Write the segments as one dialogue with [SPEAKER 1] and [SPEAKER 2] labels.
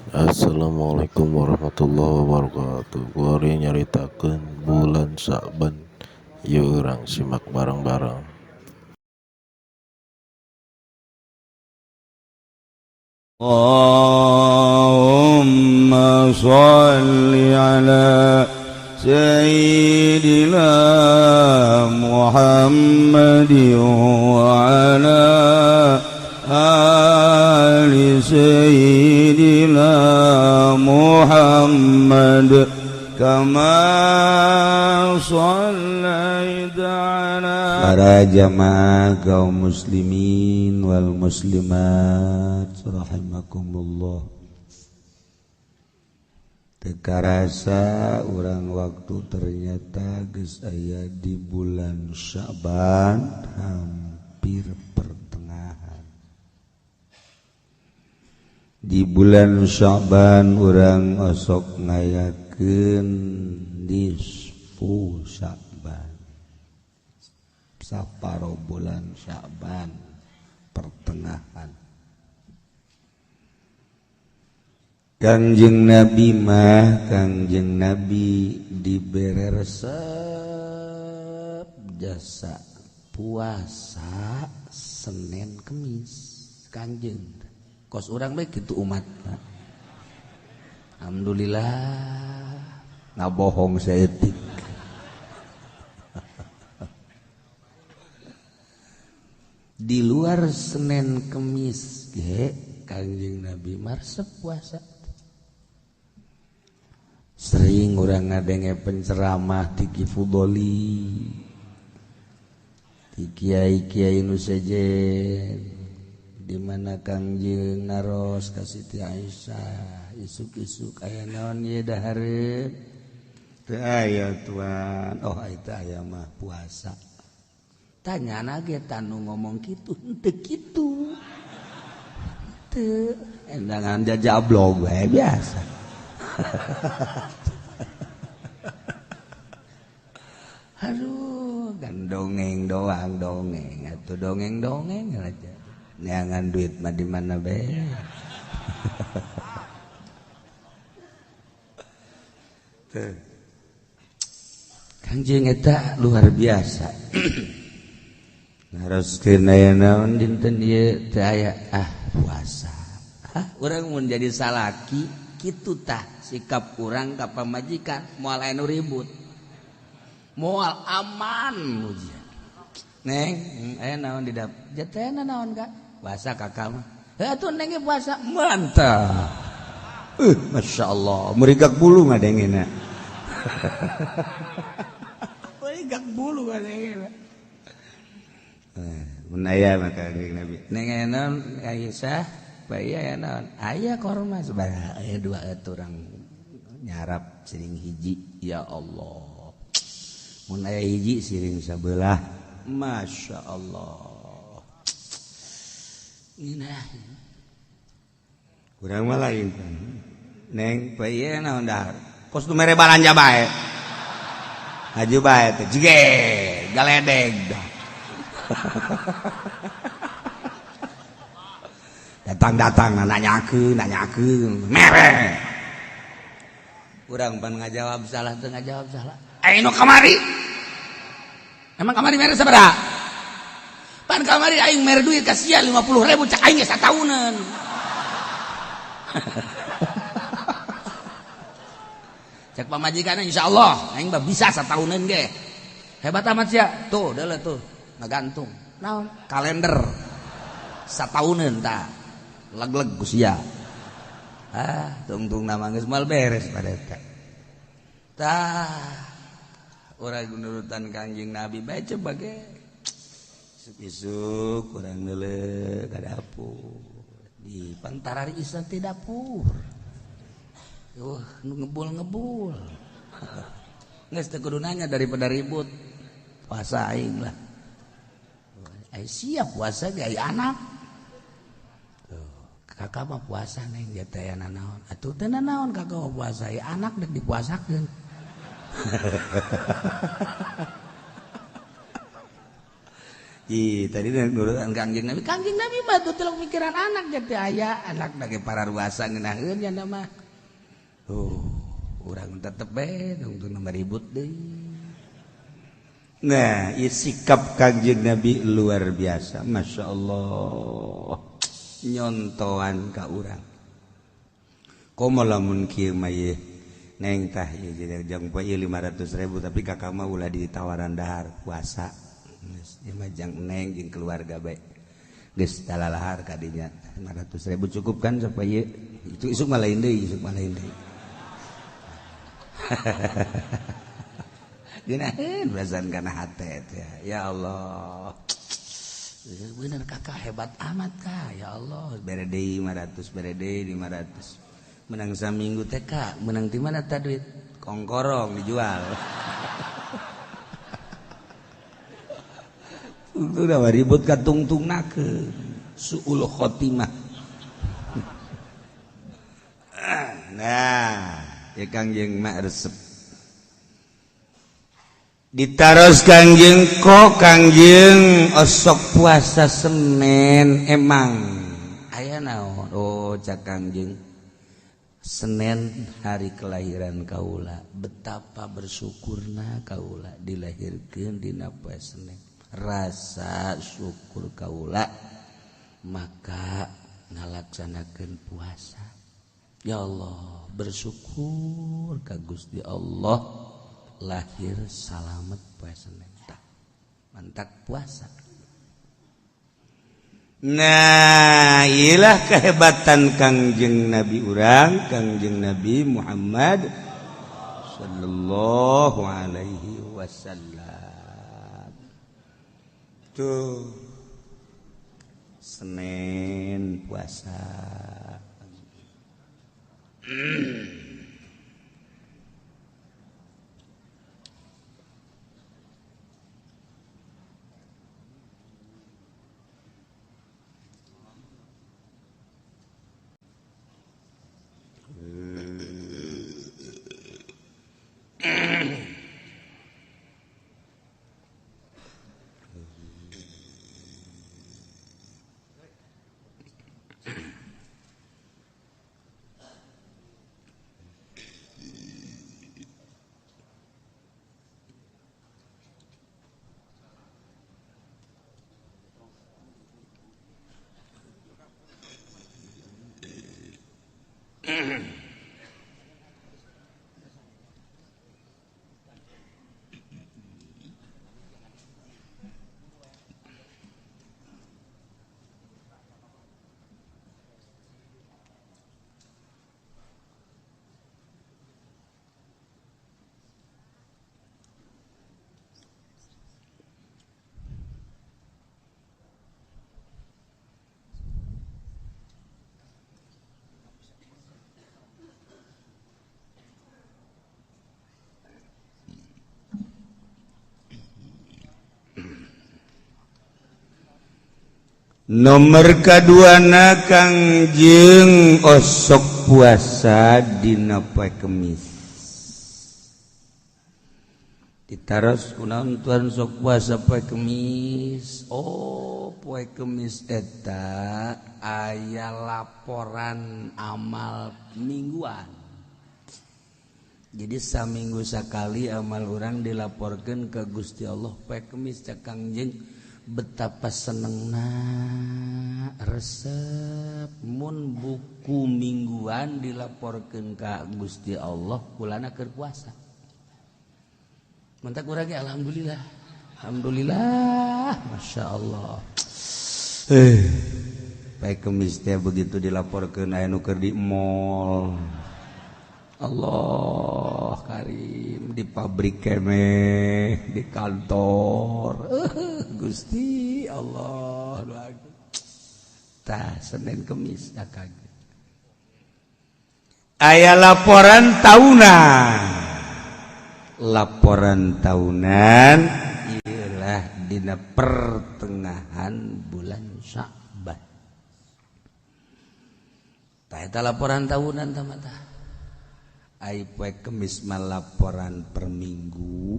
[SPEAKER 1] Assalamualaikum warahmatullahi wabarakatuh. Kuari nyaritakeun bulan Sa'ban. Yeuh urang simak bareng-bareng.
[SPEAKER 2] Allahumma sholli ala Sayyidina Muhammadin wa ala ali Sayyidina Muhammad kama shallaita ala para jamaah kaum muslimin wal muslimat rahimakumullah. Teu karasa urang waktu ternyata geus aya di bulan Sya'ban hampir pertengahan. Di bulan Sya'ban urang osok ngayakeun nisfu Sya'ban, saparo bulan Sya'ban pertengahan. Kangjeng Nabi mah, Kangjeng Nabi dibere resep jasa puasa Senin Kemis. Kangjeng kos urang bae kitu umat. Alhamdulillah ngabohong saeutik. Di luar Senin Kemis ge Kangjeng Nabi marsep puasa. Sering urang ngadenge penceramah ti Ki Fudoli, ti kiai-kiai nu sejen, di mana Kangjeng naros ka Siti Aisyah, isuk-isuk aya naon ieu dahareun? Teu aya tuan. Oh eta aya mah puasa. Tanyana ge tanu ngomong kitu, henteu kitu. Teu endangan jajablog we biasa. Aduh, kan dongeng doang, dongeng atuh dongeng-dongeng aja. Neangan duit mah di mana be. Tuh. Kangjeng eta luar biasa. Naroskeun aya naon dinten ieu teu aya ah puasa. Hah, urang mun jadi salaki kitu tah sikap urang ka pamajikan moal aya nu ribut. Moal aman ujian. Neng, aya naon di dapur? Jatena naon ka? Puasa kakak mah. Heuh atuh neng ge puasa. Mantap. Masya Allah, merigak bulu ngadengena. Merigak bulu ngadengena. Mun aya maka Kangjeng Nabi. Neng aya naon Aisyah? Bae aya naon? Aya korma sabaraha? Aya dua urang nyarap siring hiji. Ya Allah. Mun aya hiji siring sabelah. Masya Allah. Ngeunah. Kurang mah lain. Neng bae naon dahar? Kos nu mere balanja bae. Haju bae teh jige galedeg. Datang-datang nanyakeun mere. Urang pan ngajawab salah teu ngajawab salah. Ai nu kamari. Emang kamari mere sabaraha? Pan kamari aing mere duit ka sia 50.000 cak aing ge sataunan. Cek pamajikanna insyaallah aing mah bisa sataunan ge. Hebat amat sia. Tuh deuleu tuh ngagantung. Naon? Kalender. Sataunan tah. Leg-leg ku sia. Ah, tungtung nama geus moal beres pada eta. Tah urang nurutan Kangjeng Nabi bae coba ge. Isuk-isuk urang neuleuh ka dapur. Di pantarari isa ti dapur. Nu ngebul-ngebul. Geus teu kudu nanya daripada ribut. Puasa aing lah. Ai siap puasa ge ai anak. Tuh, kakak mah puasa neng dia teh nanaon. Atuh teu nanaon kakak mah puasa ai anak dek dipuasakeun. Ih, tadi nurutan Kangjeng Nabi. Kangjeng Nabi mah tuh telok mikiran anak jadi aya anak lagi para ruasa ngeunaheun nya mah. Oh, urang tetep bae tungtung nama ribut deui. Nah, ieu sikap Kangjeng Nabi luar biasa. Masya Allah. Nyontoan ka urang. Komo lamun kieu mah ieu neng tah ieu jang poe 500.000 tapi kakak mah ulah ditawaran dahar puasa. Geus ieu mah jang neng jeung keluarga bae. Geus talalahar ka dinya 500.000 cukup kan supaya itu isuk mah lain deui, isuk mah lain deui. Geunaheun perasaan kana hate teh. Ya Allah. Bener kakak hebat amat kak. Ya Allah, bere deui 500, bere deui 500. Menang saminggu teh kak, menang di mana tah duit? Kongkorong dijual. Udah ribut ka tungtungnakeun. Suul khotimah. Nah, ya Kangjeng mah resep. Ditaros Kangjeng kok Kangjeng osok puasa Senin emang aya naon? Oh, cak Kangjeng Senin hari kelahiran kaula, betapa bersyukurna kaula dilahirkeun dina poe Senin. Rasa syukur kaula maka ngalaksanakeun puasa. Ya Allah, bersyukur ka Gusti Allah lahir salamet poe Senin. Tah, mantak puasa. Nah, ilah kehebatan Kangjeng Nabi urang, Kangjeng Nabi Muhammad sallallahu alaihi wasallam. Tuh Senin puasa. Nomor kaduana Kangjeng osok puasa dina poe Kemis. Ditaros kunaon tuan sok puasa poe Kemis? Oh, poe Kemis eta aya laporan amal mingguan. Jadi saminggu sakali amal urang dilaporkeun ke Gusti Allah poe Kemis. Cak Kangjeng betapa senengna resep mun buku mingguan dilaporkeun ka Gusti Allah kulana keur puasa. Mantak urang ge alhamdulillah. Alhamdulillah, Masya Allah. Poe Kemis teh begitu dilaporkeun aya nu keur di mall. Allah Karim di pabrik keneh, di kantor. Gusti Allah. Tah Senin Kemis dah kaget. Aya laporan tahunan. Laporan tahunan ialah dina pertengahan bulan Sya'ban. Tah eta laporan tahunan tah mah tah. Ai poe Kemis mah laporan per minggu,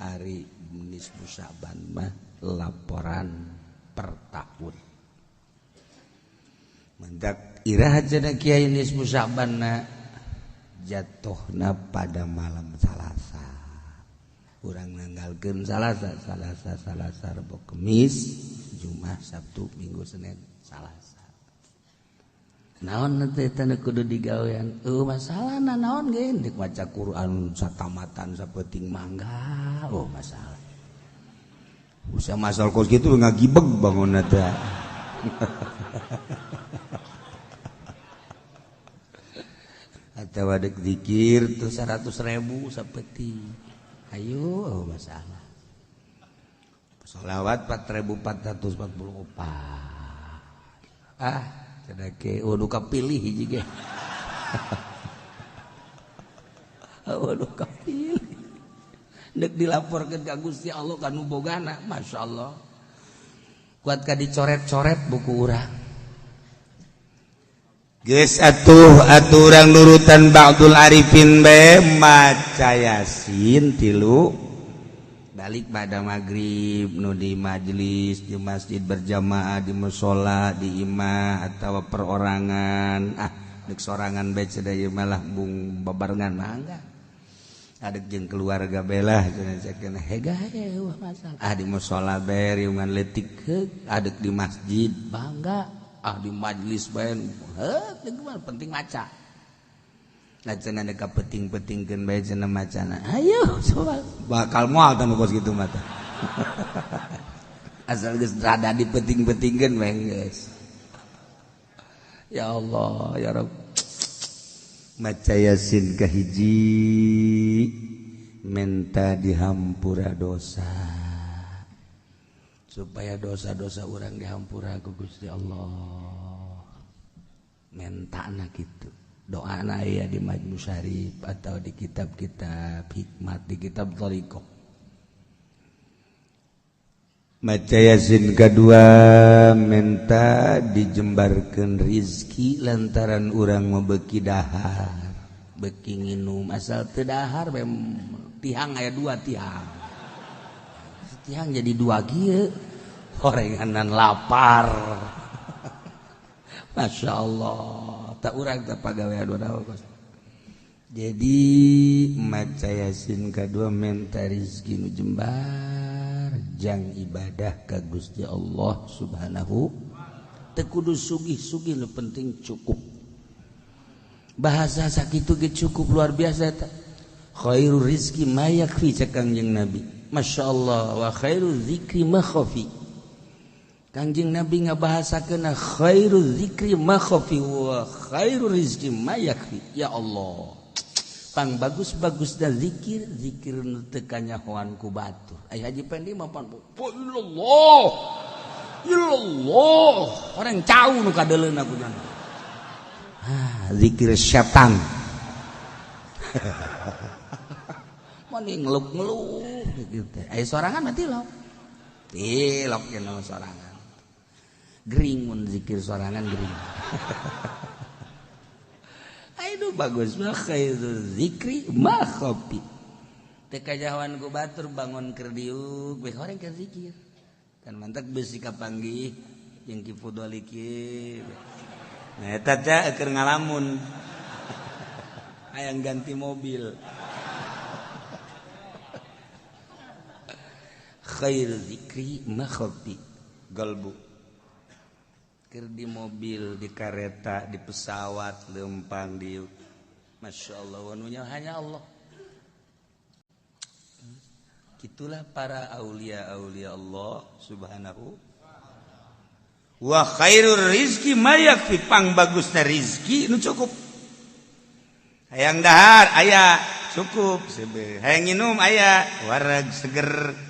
[SPEAKER 2] hari nisfu Sya'ban mah Laporan per tahun. Mendak iraha cenah Kiai Nisfu Sya'banna jatuhna pada malam Salasa. Urang nanggalkeun Salasa, Salasa, Salasa, Rebo, Kemis, Jumat, Sabtu, Minggu, Senin, Salasa. Naon teh teu kudu digawean? Eueuh masalahna naon ge deuk maca Quran satamatan sapeuting mangga. Oh masalah. Usia masal kos kitu ngagibeg bangunna teh. Atawa dek zikir tuh 100.000 sapeuting. Ayo, oh masalah. Sholawat 4444. Ah, cenah ke oh nu kapilih hiji ge. Oh nu kapilih. Deuk dilaporkeun ka Gusti Allah ka nu bogana, masyaallah. Kuat ka dicoret-coret buku urang.
[SPEAKER 3] Geus atuh aturan nurutan Ba'dul Arifin bae maca Yasin tilu
[SPEAKER 2] balik pada maghrib nu di majelis di masjid berjamaah di mushola di imah atau perorangan ah dek sorangan bae cenah ieu malah bung babarengan mangga adek jeung keluarga belah cenah cenah hega heuh masalah ah di mushola bae riungan leutik adek di masjid bangga ah di majelis bae heuh penting maca nah cenah dek penting-pentingkeun bae cenah macana ayo coba
[SPEAKER 3] bakal moal tah nu kos kitu mah tah
[SPEAKER 2] asal geus rada dipenting-pentingkeun bae geus ya Allah ya Rabb
[SPEAKER 3] maca Yasin kahiji menta dihampura dosa
[SPEAKER 2] supaya dosa-dosa orang dihampura ku Gusti Allah mentana kitu doana aya di Majmu Syarif atau di kitab-kitab hikmat di kitab thariqah.
[SPEAKER 3] Maca Yasin kedua menta dijembarkeun rizki lantaran urang mebeki dahar
[SPEAKER 2] beki nginum asal teu dahar tihang aya dua tihang tihang jadi dua kieu horenganan lapar. Masya Allah tak urang tak pagawean dua kos.
[SPEAKER 3] Jadi maca Yasin kedua menta rizki nu jembar jang ibadah ka Gusti Allah Subhanahu
[SPEAKER 2] teu kudu sugih-sugih nu penting cukup. Bahasa sakitu ge cukup luar biasa eta. Khairur rizki ma yakfi cek Kangjeng Nabi. Masya Allah wa khairu zikri ma khafi. Kangjeng Nabi ngabahasakeun khairu zikri ma khafi wa khairu rizki ma yakfi. Ya Allah. Pang bagus-bagus dan zikir, zikir nu teu kanyahoan ku batur. Ai Haji Pendi mah pan illallah. Illallah. Orang cau nu kadeuleuna ku jan. Ah, zikir setan. Mani ngeluk-ngeluk gitu teh. Ai sorangan mah tilok. Tilok cenah sorangan. Gering mun zikir sorangan gering. Aduh bagus mah khairu zikri ma khafi. Teu kajahoan ku batur bangun keur diuk bae horeng keur zikir. Kan mantak beusi kapanggih jeung Ki Fudoli kieu.
[SPEAKER 3] Nah eta teh keur ngalamun. Hayang ganti mobil.
[SPEAKER 2] Khairu zikri ma khafi.
[SPEAKER 3] Galbu. Keur di mobil, di kereta, di pesawat, lempang diuk.
[SPEAKER 2] Masya Allah, wanunya hanya Allah. Itulah para aulia-aulia Allah Subhanahu
[SPEAKER 3] wa khairur rizki ma yakfi, pang bagusna rizki nu cukup. Hayang dahar aya cukup, hayang nginum aya wareg seger.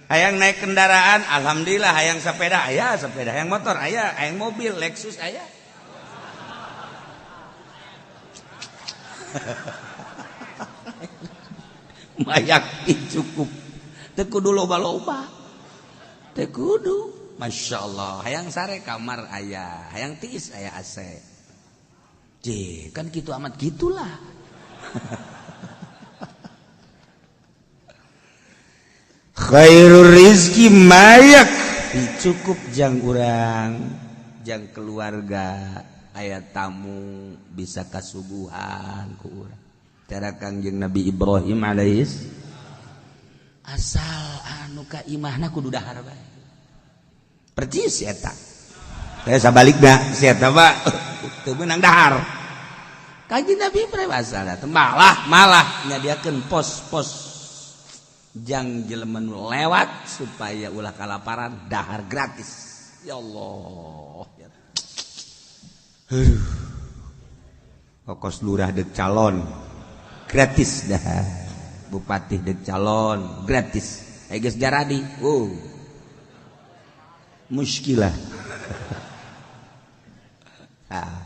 [SPEAKER 3] Hayang naik kendaraan alhamdulillah, hayang sepeda aya sepeda, hayang motor aya, hayang mobil Lexus aya.
[SPEAKER 2] Mayak cukup. Teu kudu loba-loba. Teu kudu. Masya Allah, hayang sare kamar aya, hayang tiis aya AC. J, kan gitu amat gitulah.
[SPEAKER 3] khairur rizki mayak cukup jang urang jang keluarga aya tamu bisa kasuguhan ku urang. Cara Kangjeng Nabi Ibrahim alaihis asal anu ka imahna kudu dahar bae. Percis eta. Saya sabalikna si eta mah teu meunang dahar. Kangjeng Nabi Ibrahim asal malah nyadiakeun pos-pos jang jelema nu lewat supaya ulah kalaparan dahar gratis. Ya Allah. Aduh. Kokos lurah dek calon gratis dahar. Bupati dek calon gratis. Geus jaradi. Oh. Muskilah. Ah.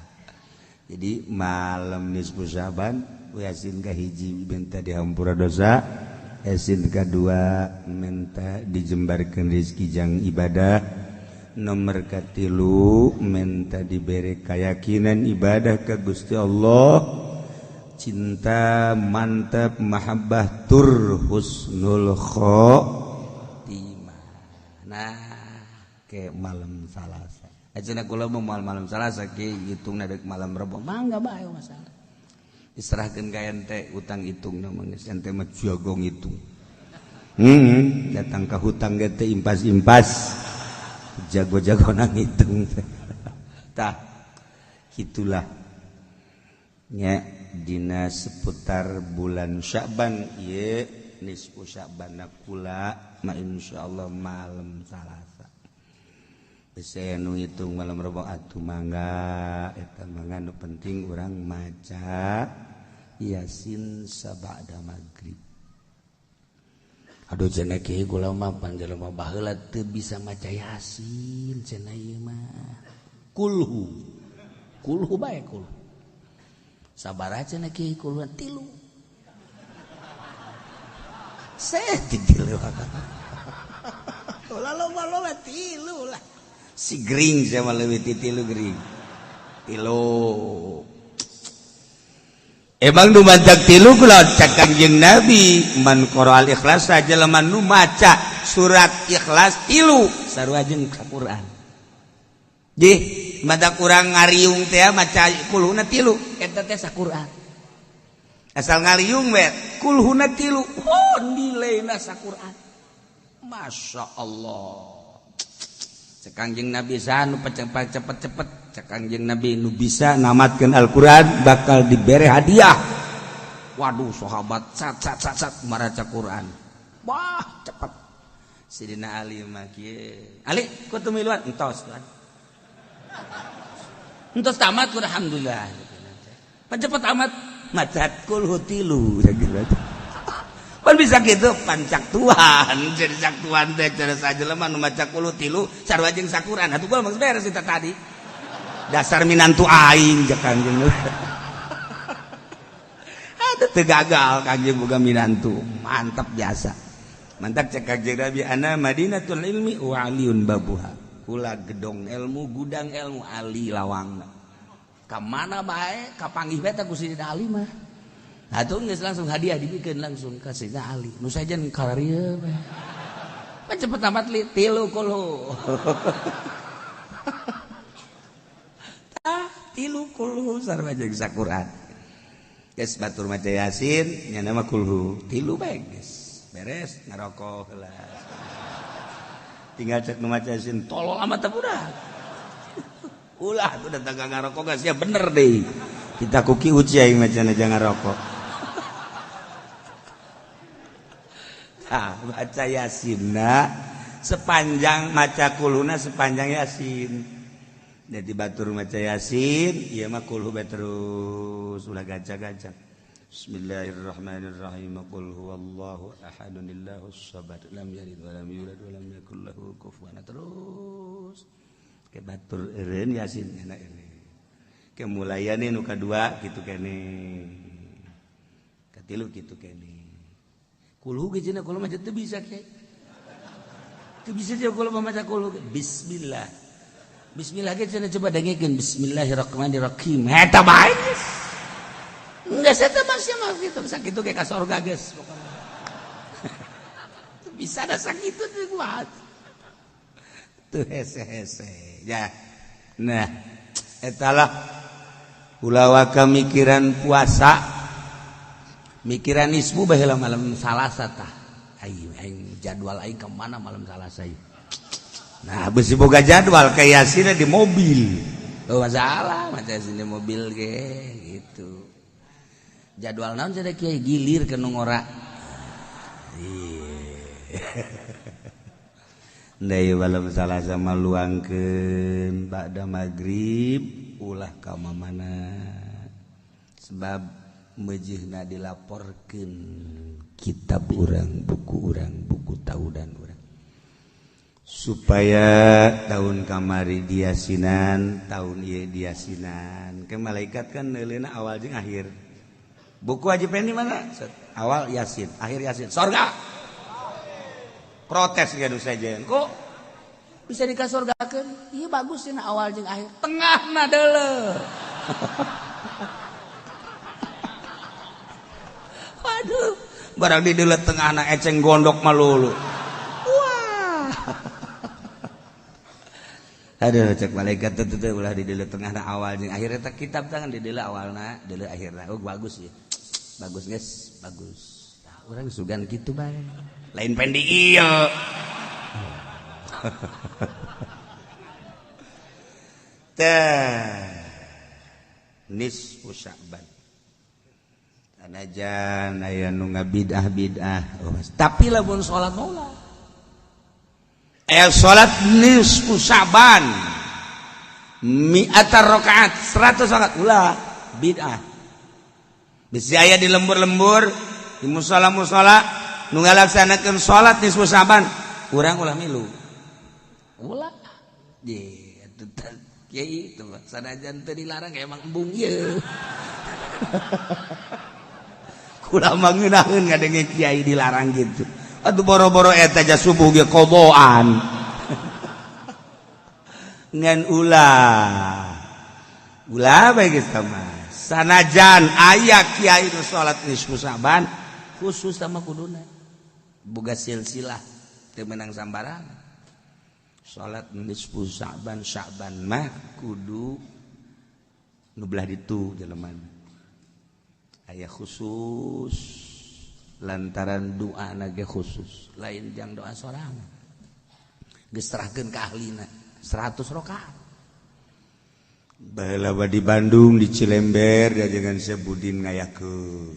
[SPEAKER 3] Jadi malam nisfu Syaban Yasin kahiji minta dihampura dosa. Yasin kedua minta dijembarkan rezeki jang ibadah. Nomor katilu minta diberi keyakinan ibadah ke Gusti Allah, cinta mantap mahabbah tur husnul khotimah. Nah ke malam Salasa aja kula mau malam Salasa ke hitungna deuk malam Rebo mangga bae masalah. Diserahkan ka ente utang hitung namanya ente mah jago ngitung. Datang ke hutang ge teh impas-impas jago-jago nang ngitung. Tah itulah nya dina seputar bulan Sya'ban ieu nisfu Sya'ban kula ma insyaallah malam Salasa. Bisa nu ngitung malam Rebo atuh mangga eta mangga nu penting urang maca Yasin sabada maghrib. Aduh cenah kieu kula mah panjelema baheula teu bisa maca Yasin cenah ieu mah. Kulhu. Kulhu bae kulhu. Sabaraha cenah kieu kulhu tilu. Seh tilu. Ulah loba-loba tilu lah. Si gering sama lebih tilu gering tilu emang nu mancak tilu kula cak Kangjeng Nabi man qara al ikhlas jelema nu maca surat ikhlas tilu sarua jeung Quran jih mata kurang ngariung teh maca kulhuna tilu eta teh saquran asal ngariung we kulhuna tilu oh nilaina saquran Masya Allah. Cek Kangjeng Nabi sanu cepet-cepet cek Kangjeng Nabi nu bisa namatkeun Al-Qur'an bakal dibere hadiah. Waduh sahabat sat sat sat sat maraca Qur'an. Wah cepet. Sidina Ali mah kieu. Ali ku teu miluan entos kan. Entos tamat alhamdulillah. Pan cepet amat macat kulhu tilu pan bisa gitu pancak Tuhan jadi cak Tuhan teh cara sajelema nu maca kulhu tilu sarua jeung sakuran atuh gua mah beres eta tadi dasar minantu aing jeung Kangjeng. Aduh teu gagal Kangjeng boga minantu mantap biasa mantap cek Kangjeng Nabi ana Madinatul ilmi wa aliyun babuha kula gedong ilmu gudang ilmu Ali lawangna ka mana bae kapanggih bae teh ku Sidina Ali mah. Atuh geus langsung hadiah dibikeun langsung ka Sayyidina Ali. Nu sajen kararieu bae. Pan cepet amat li tilu kulhu. Tah tilu kulhu sarua jeung saquran. Geus batur maca Yasin nya nama kulhu tilu bae geus. Beres ngarokok heula. Tinggal cek nu maca Yasin tolol amat teh budak. Ulah tuh datang ka ngarokok geus ya bener deui. Kita kuki uci aing macana jangan rokok. Nah, baca Yasinna sepanjang maca kulhuna sepanjang Yasin. Jadi batur maca Yasin, ieu mah kulhu bae terus ulah gancang-gancang. Bismillahirrahmanirrahim. Qul huwallahu ahadun illahus samad lam yalid wa lam yulad wa lam yakul lahu kufuwan. Terus ke batur eureun Yasin enak ini. Kemulaian nu kadua kitu kene. Katilu kitu kene. Kulhu ge cenah kula mah teu bisa ke. Teu bisa jeung kula mah maca kulhu. Bismillah. Bismillah ge cenah coba dengekeun bismillahirrahmanirrahim. Eta bae geus. Geus eta mah sia mah kitu sakitu ge ka sorga geus pokona. Teu
[SPEAKER 2] Bisa da sakitu teh kuat.
[SPEAKER 3] Tuh hese-hese ya. Nah, etalah ulah waka mikiran puasa. Mikiran nisbu baheula malam Salasa tah. Aing jadwal aing ka mana malam Salasa ieu.
[SPEAKER 2] Nah, besi boga jadwal kayak Yasin di mobil. Oh, masalah maca sini mobil ge gitu. Jadwal naon cenah kiai gilir ke nu ngora.
[SPEAKER 3] Ndai malam Salasa maluangkeun ba'da magrib ulah ka mamana.
[SPEAKER 2] Sebab meujeuhna dilaporkeun kitab urang, buku urang, buku taudan urang.
[SPEAKER 3] Supaya tahun kamari diasinan, tahun ieu diasinan. Ke malaikat kan neuleuna awal jeung akhir. Buku Haji Pendi mana? Awal Yasin, akhir Yasin. Sorga. Protes ge nu sejen. Kok
[SPEAKER 2] bisa dikasorgakeun? Ieu bagus cenah awal jeung akhir. Tengahna deuleu. Waduh,
[SPEAKER 3] barang di deuleu tengahna eceng gondok malulu. Aduh, cek malaikat teu ulah di deuleu tengahna awal jeung akhir eta kitab tangan di deuleu awalna, deuleu akhirna. Oh, bagus ya. Bagus guys, bagus.
[SPEAKER 2] Nah, urang sugan kitu bae.
[SPEAKER 3] Lain pendi ieu. Teh nisfu Sya'ban. Sanajan aya nu ngabidah-bidah, oh,
[SPEAKER 2] tapi lamun salat mah ulah.
[SPEAKER 3] Salat nisfu Sya'ban mi'ata rakaat 100 rakaat ulah bid'ah. Bisi aya di lembur-lembur di musala-musala nu ngalaksanakeun salat nisfu Sya'ban urang ulah milu.
[SPEAKER 2] Ulah. Ye atuh kiai itu sanajan teu dilarang emang embung ieu.
[SPEAKER 3] Kula mah ngeunaheun ngadenge kiai dilarang gitu. Aduh boro-boro eta ja subuh ge koboan. Ngan ulah. Ulah bae geus mah. Sanajan aya kiai nu salat nisfu Sya'ban
[SPEAKER 2] khusus sama kuduna. Boga silsilah teu meunang sambarangan.
[SPEAKER 3] Salat nisfu Sya'ban Sya'ban mah kudu nu belah ditu jelema. Aya khusus
[SPEAKER 2] lantaran doa nage khusus lain jang doa sorangan geus serahkeun ka ahlina 100 rakaat.
[SPEAKER 3] Baheula di Bandung di Cilember dajengan Sebudin ngayakeun.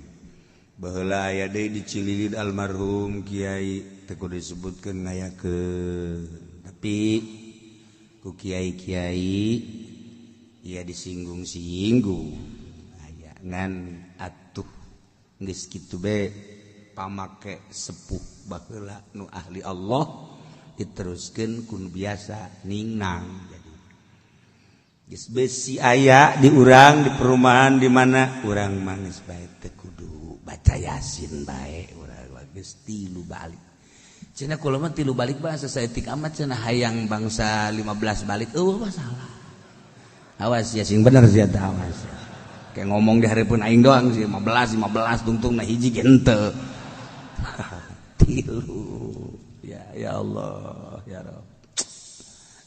[SPEAKER 3] Baheula aya deui di Cililin almarhum kiai teu kudu disebutkeun ngayakeun. Tapi ku kiai-kiai ya disinggung-singgung aya ngan atuh geus kitu be pamake sepuh baheula nu ahli Allah diteruskeun kun biasa ningnang. Jadi geus besi aya di urang di perumahan di mana urang mah geus bae teu kudu baca Yasin bae urang geus tilu balik.
[SPEAKER 2] Cenah kula mah tilu balik bahasa saeutik amat cenah hayang bangsa 15 balik eueuh masalah. Awas ya sing bener sia teh awas. Kayak ngomong di hareupeun aing doang sih 15 15 tungtung na hiji ge henteu. Tilu ya ya Allah ya Rabb.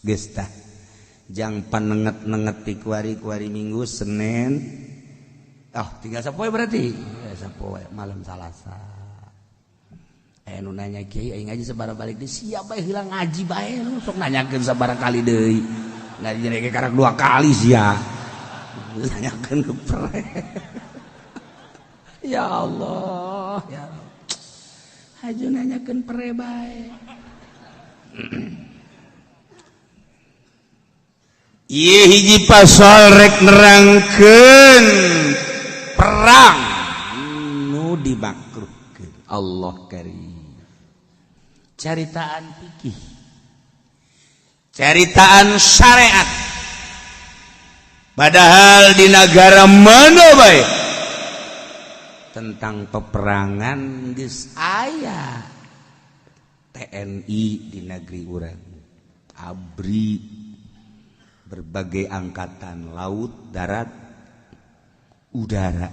[SPEAKER 3] Geus tah jang panenget-nenget ti kuari-kuari Minggu Senin.
[SPEAKER 2] Ah tinggal sapoe berarti. Ya sapoe malam Salasa. Aya nu nanya kiai aing ngaji sabaraha balik deui siap bae heula ngaji bae lu sok nanyakeun sabaraha kali deui. Ngaji ge karak 2 kali sia. Nanyakeun ke pre. Ya Allah ya Rabb. Haju nanyakeun pre bae.
[SPEAKER 3] Ieu hiji pasal rek nerangkeun perang nu dimakruhkeun Allah karim.
[SPEAKER 2] Caritaan fikih,
[SPEAKER 3] caritaan syariat. Padahal di negara mana bae tentang peperangan geus aya TNI di negeri urang, ABRI, berbagai angkatan laut, darat, udara.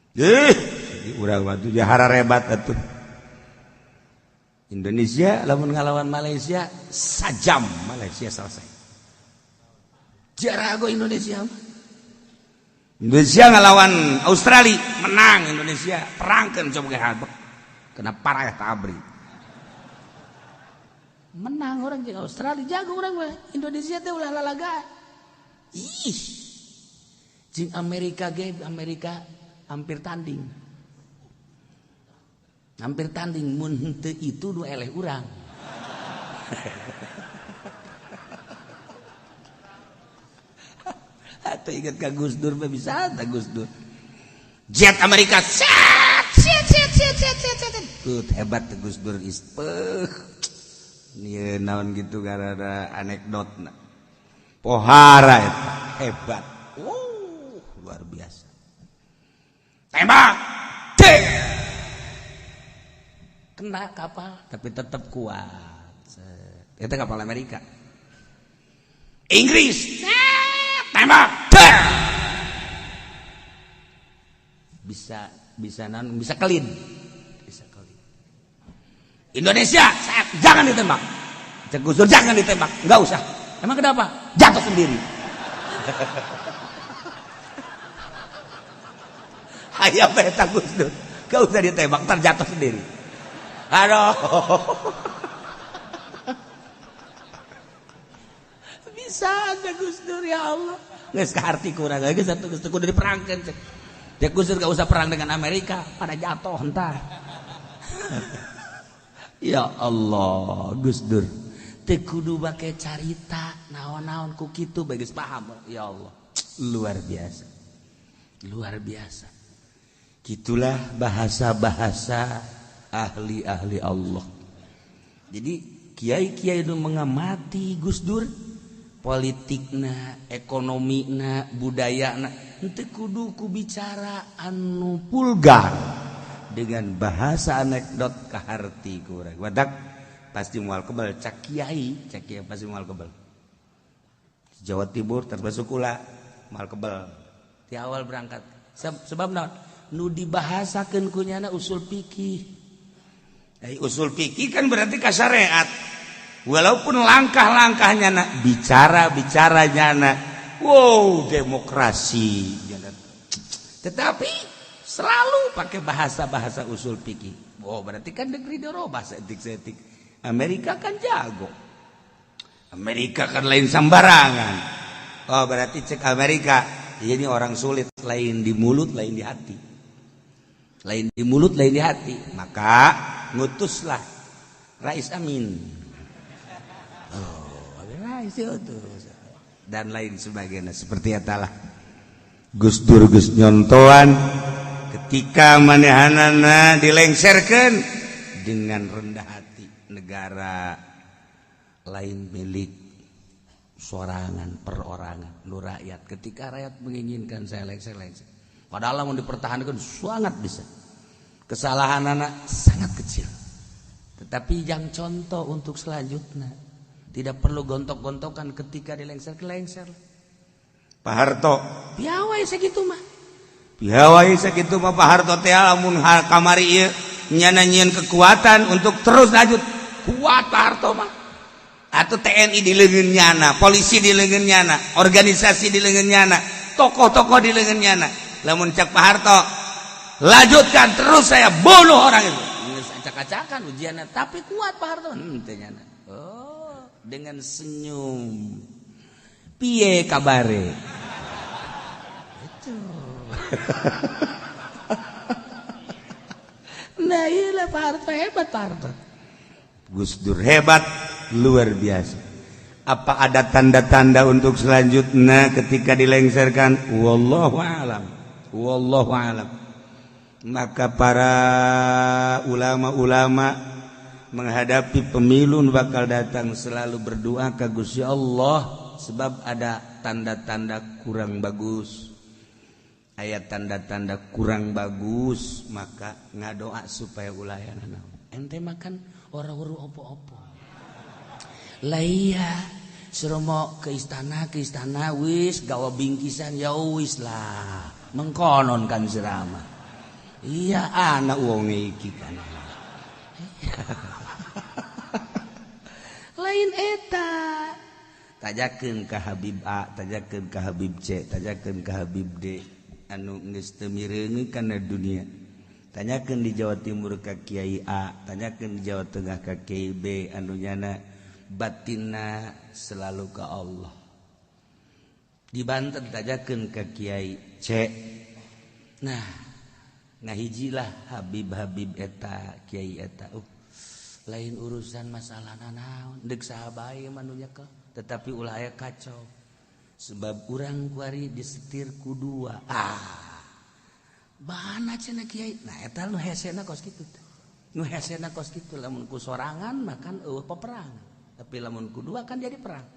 [SPEAKER 3] Di urang mah jahara rebat atuh. Indonesia lamun ngalawan Malaysia sajam Malaysia selesai. Jarago Indonesia. Indonesia ngalawan Australia menang Indonesia, perangkeun coba ge habek. Kena parah tabri.
[SPEAKER 2] Menang orang jeung Australia jago urang mah. Indonesia teh ulah lalaga. Ih. Jeung Amerika ge Amerika hampir tanding. Hampir tanding mun henteu itu nu eleh urang.
[SPEAKER 3] Atau ingat ka Gus Dur mah bisa ta Gus Dur. Jet Amerika set set set set set set set. Tut hebat Gus Dur ispeuh. Ieu naon gitu gara-gara anekdotna. Pohara eta hebat. Luar biasa. Tembak. Cek.
[SPEAKER 2] Kena kapal tapi tetap kuat. Itu kapal Amerika.
[SPEAKER 3] Inggris. Tembak.
[SPEAKER 2] Bisa bisa nan bisa kelin. Bisa kelin.
[SPEAKER 3] Indonesia, jangan ditembak. Cek Gus Dur jangan ditembak, enggak usah.
[SPEAKER 2] Emang kenapa?
[SPEAKER 3] Jatuh sendiri. Hayam eta Gus Dur. Enggak usah ditembak, ntar jatuh sendiri. Aduh.
[SPEAKER 2] Bisa aja Gus Dur ya Allah. Geus kaharti kurang geus satu Gus Dur kudu diperangkeun cek. Cek Gus Dur gak usah perang dengan Amerika, pada jatuh entar. Ya Allah, Gus Dur. Teu kudu bake carita naon-naon ku kitu bae geus paham. Ya Allah, luar biasa. Luar biasa.
[SPEAKER 3] Gitulah bahasa-bahasa ahli-ahli Allah. Jadi kiai-kiai itu mengamati Gus Dur, politikna, ekonomina, budayana, henteu kudu ku bicara anu pulgar dengan bahasa anekdot kaharti kurang. Wadak pasti mual kebal cak kiai pasti mual kebal. Jawa Timur termasuk kula mual kebal.
[SPEAKER 2] Di awal berangkat sebab naon? Nu dibahasakeun ku nyana usul fikih.
[SPEAKER 3] Usul fikih kan berarti kasyariat. Walaupun langkah-langkahnya nak bicara-bicaranya nak wow demokrasi. Tetapi selalu pakai bahasa-bahasa usul fikih. Oh berarti kan negeri dirobah seetik-seetik. Amerika kan jago. Amerika kan lain sembarangan. Oh berarti cek Amerika ini orang sulit, lain di mulut lain di hati. Lain di mulut lain di hati. Maka ngutuslah Rais Amin. Oh, Rais itu dan lain sebagainya seperti etalah. Gus Dur geus nyontoan ketika manehanana dilengserkeun dengan rendah hati negara
[SPEAKER 2] lain milik sorangan perorangan nu rakyat. Ketika rakyat menginginkan saya lengser lengser. Padahal mau dipertahankan sangat bisa. Kesalahan anak sangat kecil. Tetapi yang contoh untuk selanjutnya tidak perlu gontok-gontokan ketika dilengser ke lengser.
[SPEAKER 3] Pak Harto.
[SPEAKER 2] Piawai sakitu mah.
[SPEAKER 3] Piawai sakitu mah Pak Harto teh lamun kamari ieu nyana nyieun kekuatan untuk terus lanjut. Kuat Pak Harto mah. Atau TNI di leungeun nyana, polisi di leungeun nyana, organisasi di leungeun nyana, tokoh-tokoh di leungeun nyana. Lamun cak Pak Harto, lanjutkan terus saya bunuh orang itu.
[SPEAKER 2] Geus acak-acakan ujianna, tapi kuat Pak Harto. Teh nyana. Oh, dengan senyum. Piye kabare? Itu. Nah, iyalah Pak Harto hebat Pak Harto.
[SPEAKER 3] Gus Dur hebat, luar biasa. Apa ada tanda-tanda untuk selanjutnya ketika dilengserkan? Wallahu a'lam. Wallahu a'lam. Maka para ulama-ulama menghadapi pemilu bakal datang selalu berdoa ke Gusti Allah sebab ada tanda-tanda kurang bagus. Ayat tanda-tanda kurang bagus maka ngadoa supaya ulah aya
[SPEAKER 2] ente makan orang uru opo-opo. Lah iya, suruh mau ke istana wis gawa bingkisan ya wis lah. Mengkonon kan sirama. Iya anak wong iki kan. Lain eta. Tajakeun ka Habib A, tajakeun ka Habib C, tajakeun ka Habib D anu geus teu mireungeun kana dunia. Tanyakeun di Jawa Timur ka Kiai A, tanyakeun di Jawa Tengah ka Kiai B anu nyana batinna selalu ka Allah. Di Banten tanyakeun ka Kiai C. Nah, ngahijilah Habib-habib eta, Kiai eta. Lain urusan masalah nanaon, deuk saha bae mah nu nyekel, tetapi ulah aya kacau. Sebab urang kuari disetir ku dua. Ah. Mana cenah kiai? Nah, eta nu hesena kos kitu. Nu hesena kos kitu lamun ku sorangan makan eueuh peperangan. Tapi lamun ku dua kan jadi perang.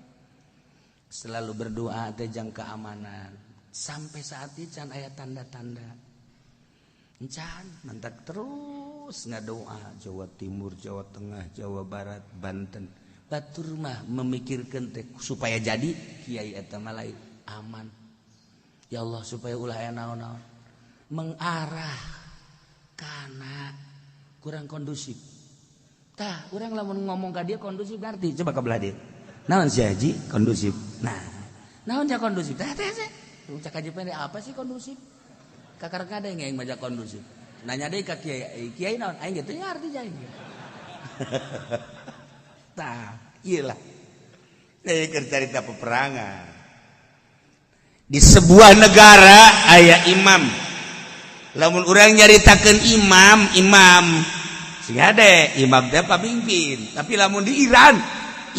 [SPEAKER 2] Selalu berdoa teh jang keamanan. Sampai saat ini can aya tanda-tanda. Encan mantak terus ngadoa Jawa Timur, Jawa Tengah, Jawa Barat, Banten. Batur mah memikirkeun teh supaya jadi kiai eta mah lain aman. Ya Allah supaya ulah aya naon-naon. Mengarah kana kurang kondusif. Tah, urang lamun ngomong ka dia kondusif ngarti, coba ka belah dieu. Naon si haji kondusif? Nah, naon ja kondusif? Tah teh teh. Cak haji pendek apa sih kondusif? Kakar kada yang aing maja kondusif. Nanya deui ka kiai, kiai naon? Aing ge teu ngarti ja aing. Tah, ieu lah.
[SPEAKER 3] Keur carita peperangan. Di sebuah negara aya imam. Lamun urang nyaritakeun imam, imam sing hade imam teh pamimpin, tapi lamun di Iran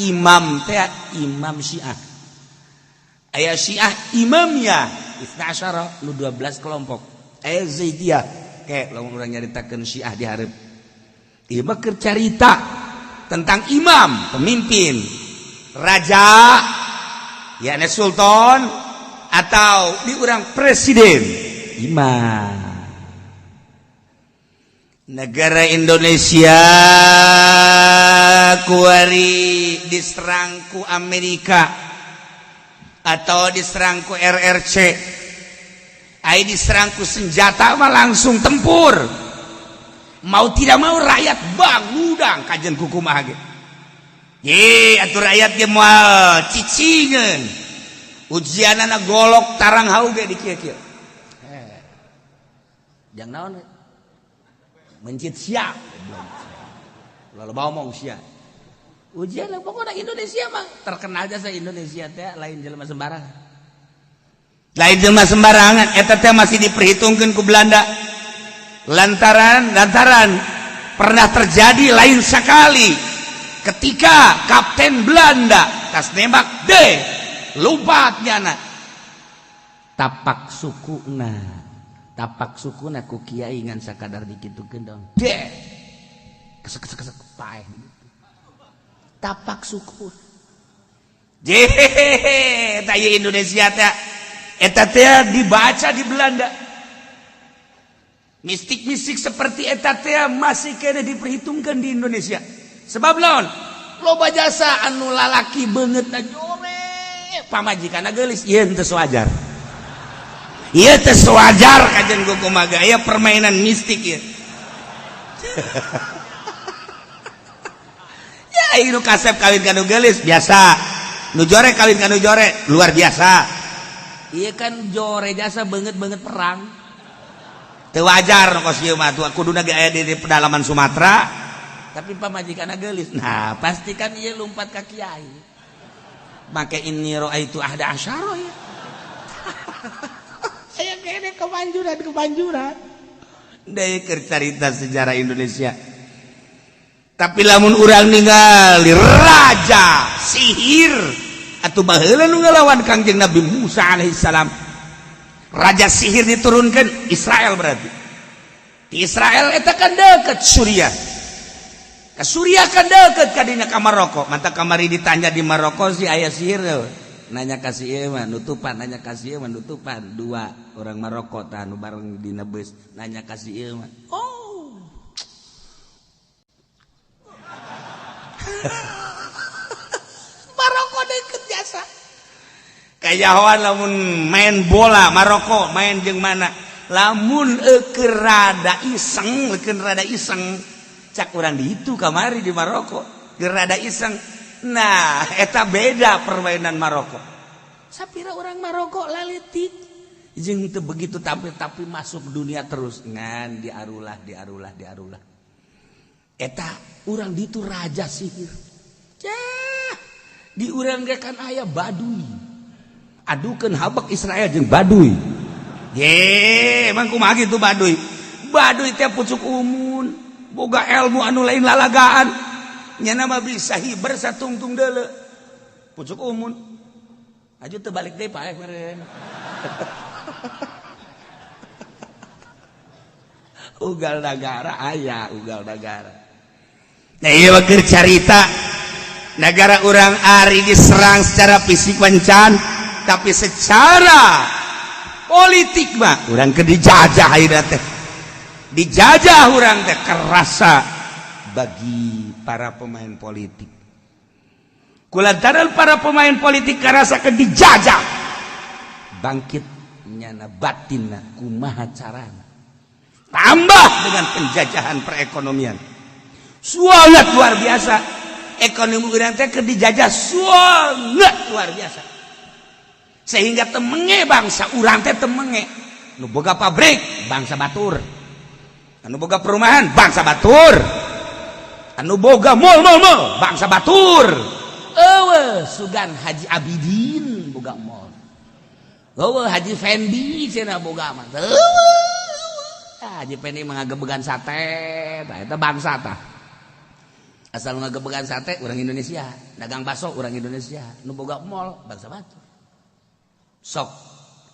[SPEAKER 3] imam teh imam Syiah. Aya Syiah imamnya isna asyara nu 12 kelompok. Aya Zaidiyah kayak lamun urang nyaritakeun Syiah di hareup. Ieu mah keur carita tentang imam, pemimpin, raja, yakni sultan atau di urang presiden, imam. Negara Indonesia kuari diserang ku Amerika atau diserang ku RRC, ai diserang ku senjata mah langsung tempur, mau tidak mau rakyat bangudang kajen kukumaha ge. Ye atuh rakyat ge moal cicingeun, ujianana golok tarang hau ge di kieu-kieu.
[SPEAKER 2] Jang naon mencit siap lalu bawa mau sia ujian lah pokoknya Indonesia mah terkenal jasa Indonesia teh lain jelema sembarangan,
[SPEAKER 3] lain jelema sembarangan. Eta teh masih diperhitungkan ku Belanda lantaran lantaran pernah terjadi lain sekali ketika kapten Belanda tas nembak deh lompat nyana
[SPEAKER 2] tapak sukuna, tapak sukuna ku kiai ngan sakadar dikitukeun dong deh kesek kesek kesek paeh tapak suku.
[SPEAKER 3] Jehehe eta Indonesia teh eta teh dibaca di Belanda, mistik-mistik seperti eta teh masih kena diperhitungkan di Indonesia. Sebab lawan
[SPEAKER 2] loba jasa anu lalaki beungeutna jore pamajikanna geulis, ieu teu wajar,
[SPEAKER 3] ieu teu wajar kajen kumaha aya permainan mistik ieu. Ya nu kasep kawin ka nu geulis biasa, nu jore kawin ka nu jore luar biasa.
[SPEAKER 2] Iya kan jore jasa banget-banget perang.
[SPEAKER 3] Teu wajar kos ieu mah tuh kuduna ge aya di pedalaman Sumatera
[SPEAKER 2] tapi pamajikanna geulis. Nah, pasti kan ieu lompat ka kiai. Make inni raaitu ahda asyara ya.
[SPEAKER 3] Aya kene kemanjuran-kemanjuran. Deui keur carita sejarah Indonesia. Tapi lamun urang ningali raja sihir atau baheula nu ngelawan Kangjeng Nabi Musa alaihissalam, raja sihir diturunkan Israel, berarti di Israel eta kan deket Suriah, ke Suriah kan deket kadinya ka Maroko. Mantap kamari ditanya di Maroko si aya sihir tuh.
[SPEAKER 2] Nanya kasih ieu mah nutupan, nanya kasih ieu mah nutupan, dua orang Maroko tah nu bareng dina beus nanya kasih ieu mah. Oh.
[SPEAKER 3] Maroko deket jasa. Kayahoan lamun main bola Maroko main jeung mana? Lamun keur rada iseng, keur rada iseng cak urang di itu kamari di Maroko, keur rada iseng. Nah, eta beda permainan Maroko. Sapira orang Maroko laletik jeung teu begitu tampil tapi masuk dunia terus ngan diarulah diarulah diarulah. Eta urang ditu raja sihir. Cah, di urang ge kan aya Baduy. Adukeun habek Israel jeung Baduy. Ye, emang kumaha kitu Baduy? Baduy teh pucuk umun, boga ilmu anu lain lalagaan. Nyana mah bisa hiber satungtung deuleu. Pucuk umun. Aju teu balik deui paeh meureun. Ugal nagara aya, ugal nagara. Nah, ieu mah keur carita nagara urang ari diserang secara fisik wancan, tapi secara politik mah urang keur dijajah ayeuna teh. Dijajah urang teh kerasa bagi para pemain politik. Kulantaran para pemain politik kerasa ke dijajah, bangkit nyana batinna kumaha carana. Tambah dengan penjajahan perekonomian. Sangat luar biasa. Ekonomi urang teh keur dijajah sangat luar biasa. Sehingga temenge bangsa urang teh temenge. Nu boga pabrik bangsa batur. Anu boga perumahan bangsa batur. Anu boga mall mall mall bangsa batur. Eueuh sugan Haji Abidin boga mall. Eueuh Haji Fendi cenah boga mah. Eueuh Haji Fendi mah ngagebegan sate, tah eta bangsa tah. Asal ngagebegan sate urang Indonesia, dagang bakso urang Indonesia, nu boga mall bangsa batur. Sok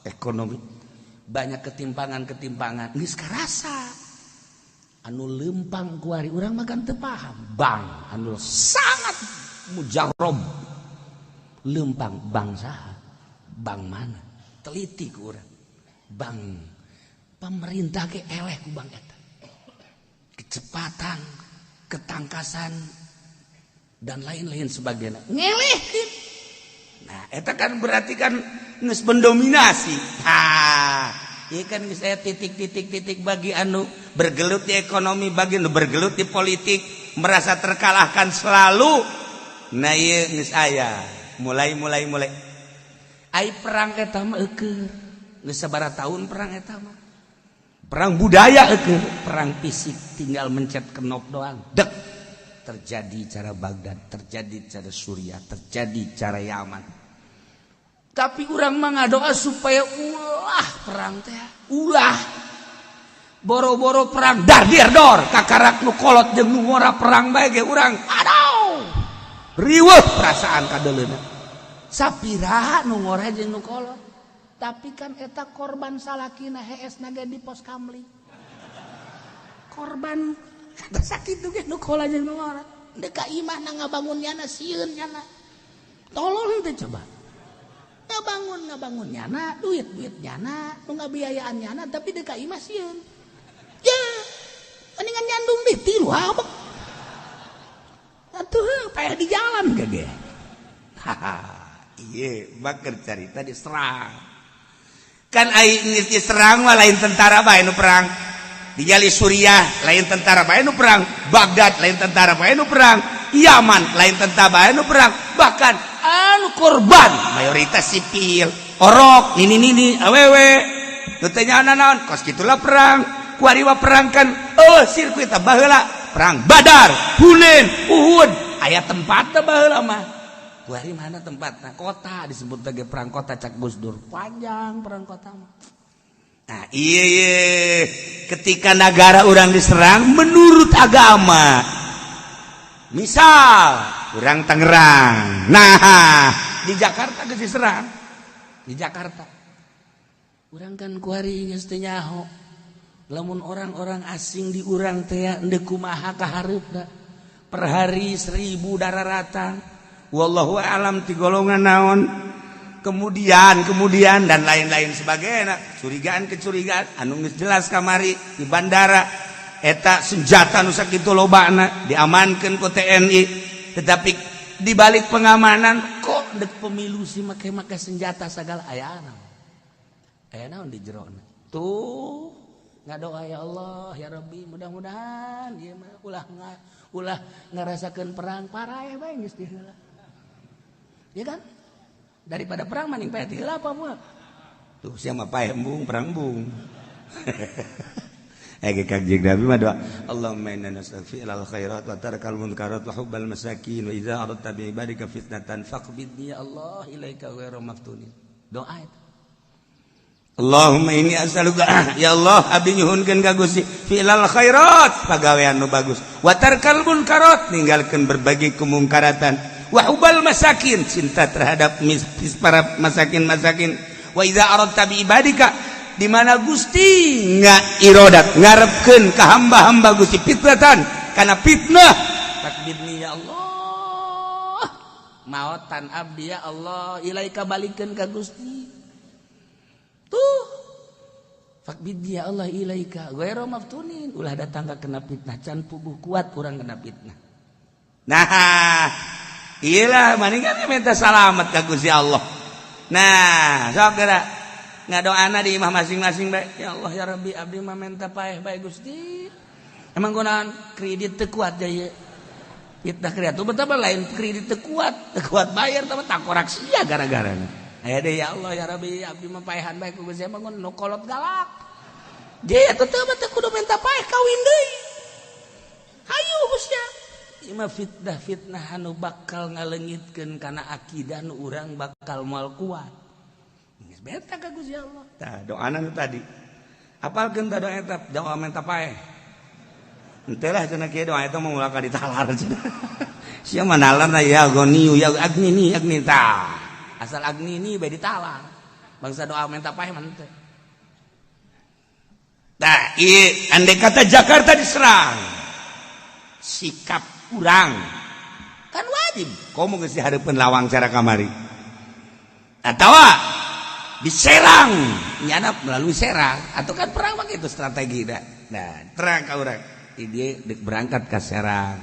[SPEAKER 3] ekonomi banyak ketimpangan-ketimpangan geus karasa. Anu lempang kuari urang makan teu paham. Bang anu sangat mujarob lempang bangsa bang mana teliti ku urang. Bang pemerintah ge eleh ku bang eta. Kecepatan, ketangkasan dan lain-lain sebagainya ngelehkeun. Nah, eta kan berarti kan geus mendominasi. Ha, ieu kan geus aya titik-titik-titik bagi anu bergelut di ekonomi, bagi anu bergelut di politik, merasa terkalahkan selalu. Nah, ieu geus aya mulai mulai mulai. Ai perang eta mah eueuh. Geus sabaraha tahun perang eta mah. Perang budaya eueuh, perang fisik tinggal mencet knop doang. Dek. Terjadi cara Baghdad, terjadi cara Suriah, terjadi cara Yaman. Tapi urang mah ngadoa supaya ulah perang teh, ulah. Boro-boro perang dar dir dor, kakarak nu kolot jeung nu ngora perang bae ge urang. Aduh. Riweuh perasaan kadeuleuna. Sapira nu ngora jeung nu kolot. Tapi kan eta korban salakina hees naga di pos kamli. Korban eta sakitu ge nu kolot jeung nu ngora. Deuk ka imah na ngabangun nyana sieun nyana. Tolong teh coba. Ngabangun nyana, duit-duit nyana, nu ngabiayaan nyana tapi deuk ka imah sieun. Ya, mendingan nyandung deh tilu habek. Atuh payah di jalan gege. Haha, ieu baker carita diserang. Kan ai geus diserang mah lain tentara bae nu perang. Dijali Suriah lain tentara bae nu perang, Baghdad lain tentara bae nu perang, Yaman lain tentara bae nu perang, bahkan anu korban mayoritas sipil, orok, nini-nini, awewe. Nu teh nyaona naon? Kos kitulah perang. Kuari mah perang kan oh sirkuit baheula perang Badar, Hunain, Uhud, aya tempatna baheula mah. Kuari mana tempatna? Kota disebut lagi perang kota cak Gus Dur. Panjang perang kota mah. Nah, iya, iya. Ketika negara orang diserang menurut agama. Misal orang Tangerang. Nah, di Jakarta geus diserang. Di Jakarta. Urang kan kuari geus teu nyaho. Lamun orang-orang asing di urang teh endek kumaha kahareupna. Per hari 1000 dararatan. Wallahu alam ti golongan naon. Kemudian dan lain-lain sebagainya. Curigaan kecurigaan anu geus jelas kamari di bandara eta senjata nu sakitu lobana diamankeun ku TNI, tetapi di balik pengamanan kok dek pemilu sih make-make senjata segala aya naon. Aya naon di jerona. Tuh ngadoa ya Allah ya Rabbi mudah-mudahan ieu mah ulah ngarasakeun perang paraeh bae geus diheula.
[SPEAKER 2] Ya kan? Daripada perang maning paeh heula apa moal?
[SPEAKER 3] Tuh siapa paeh embung perang embung. Kanjeng Nabi mah doa Allahumma inna nas'aluka al khairat wa tarkal munkarat wa hubbal masakin wa idza aradta bi ibadika fitnatan faqbidni
[SPEAKER 2] ya Allah ilaika ghairu maftunin. Doa itu.
[SPEAKER 3] Allahumma inni as'aluka ya Allah abdi nyuhunkeun ka Gusti fi'lal khairat pagawean nu bagus wa tarkal munkarat ninggalkeun berbagai kemungkaratan wa hubbal masakin cinta terhadap para masakin-masakin wa idza aradta bi ibadika di mana Gusti nggak irodat ngarepkeun ka hamba-hamba Gusti fitnatan kana fitnah
[SPEAKER 2] takbirni ya Allah maotan abdi ya Allah ilaika balikeun ka Gusti tuh fakbidni ya Allah ilaika ghairu maftunin ulah datang ka kena fitnah can puguh kuat urang kena fitnah.
[SPEAKER 3] Nah iyalah maning kan minta salamet ka Gusti Allah. Nah sok geura ngadoana di imah masing-masing baik ya Allah ya Rabbi abdi mah menta paeh bae Gusti emang gunaan kredit teu kuat jaya fitnah kreatur betapa lain kredit teu kuat bayar tambah takorak sia gara-garana aya deui ya Allah ya Rabbi abdi mah paehan bae ku Gusti emang nu kolot galak jaya tetep teu kudu menta paeh kawin deui hayu Gusti ieu mah fitnah-fitnah anu bakal ngaleungitkeun kana akidah nu urang bakal moal kuat. Beta ka Gusti Allah. Tah doana nu tadi. Apalkeun tah doa eta doa menta paeh. Henteu lah cenah kieu doa eta mah ulah ka ditalar cenah. Sia mah nalarna ya goniu ya agni ni agni tah.
[SPEAKER 2] Asal agni ni bae ditalar. Bangsa doa menta paeh mah henteu.
[SPEAKER 3] Tah ieu andai kata Jakarta diserang. Sikap urang kan wajib komo geus dihareupeun lawang cara kamari. Atawa diserang nyanap melalui Serang atau kan perang begitu strategi dah. Nah terang ka urang dia dek berangkat ke Serang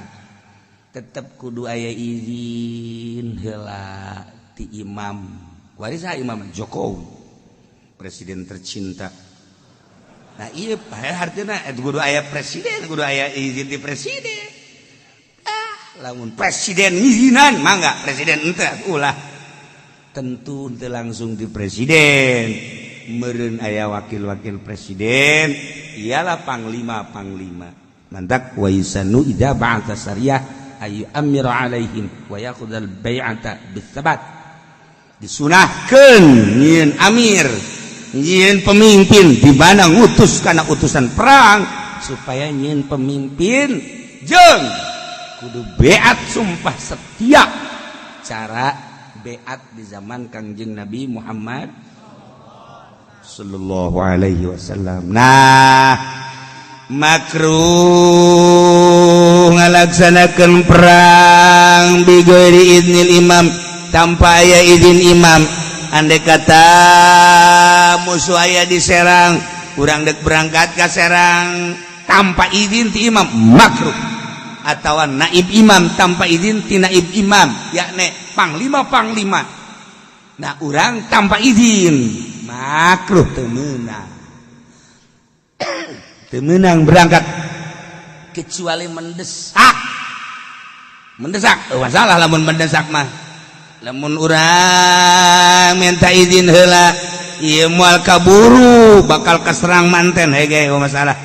[SPEAKER 3] tetep kudu aya izin heula ti imam warisa Imam Jokowi presiden tercinta. Nah iya artinya kudu aya presiden kudu aya izin ti presiden. Ah lamun presiden ngizinan mangga presiden henteu ulah
[SPEAKER 2] tentu langsung di presiden meureun aya wakil-wakil presiden
[SPEAKER 3] ialah panglima-panglima mantak wa yusanu idza ba'atha sariyah
[SPEAKER 2] ayu amira alaihim wa yaqudal bai'ata bitsabat
[SPEAKER 3] disunahkeun nyieun amir nyieun pemimpin di mana ngutus kana utusan perang
[SPEAKER 2] supaya nyieun pemimpin
[SPEAKER 3] jeung kudu beat sumpah setia
[SPEAKER 2] cara beat di zaman Kangjeng Nabi Muhammad
[SPEAKER 3] sallallahu alaihi wasallam. Nah makruh ngalaksanakeun perang bighairi idnil imam tanpa aya izin imam. Andai kata musuh aya di Serang urang dek berangkat ka Serang tanpa izin ti imam makruh atau naib imam tanpa izin ti naib imam yakni panglima-panglima. Nah urang tanpa izin makruh teu meunang teu meunang berangkat
[SPEAKER 2] kecuali mendesak.
[SPEAKER 3] Mendesak masalah lamun mendesak mah lamun urang minta izin heula ieu moal kaburu bakal kaserang manten hege masalah.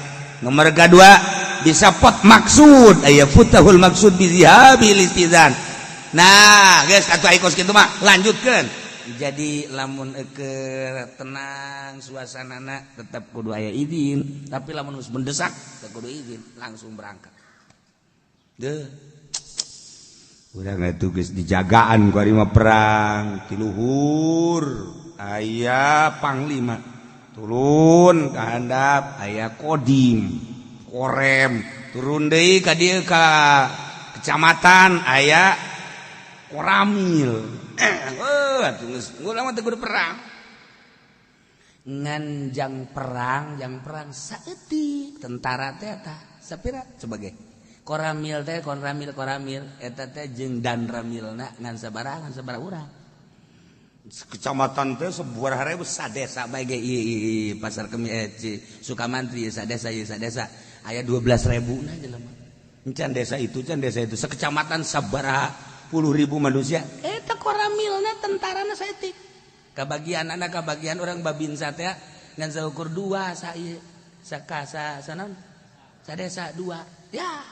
[SPEAKER 3] Nomor kedua bisa pot maksud aya futahul maksud bizihabil istizan. Nah guys atuh ai kos kitu mah lanjutkeun.
[SPEAKER 2] Jadi lamun keur tenang suasanana tetap kudu aya izin tapi lamun geus mendesak teu kudu izin langsung berangkat.
[SPEAKER 3] Deuh urang atuh geus dijagaan ku ari mah perang ti luhur aya panglima turun ka handap aya kodim korem turun deui ka dieu ka kecamatan aya koramil. Atuh geus urang mah teu kudu perang
[SPEAKER 2] ngan jang perang saeutik tentara teh eta sapira sebagai koramil teh koramil eta teh jeung dan ramilna ngan sabaraha urang
[SPEAKER 3] kecamatan teh sebuah ribu sadesa
[SPEAKER 2] bae ge pasar kemi Sukamantri sadesa ieu sadesa aya 12.000 na jelema
[SPEAKER 3] can desa itu sekecamatan sabaraha puluh ribu manusia
[SPEAKER 2] eta Koramilna tentarana saeutik. Kabagian anak kabagian orang Babinsa teh ngan saukur dua sa ieu sakasa sanon sadesa dua. Ya.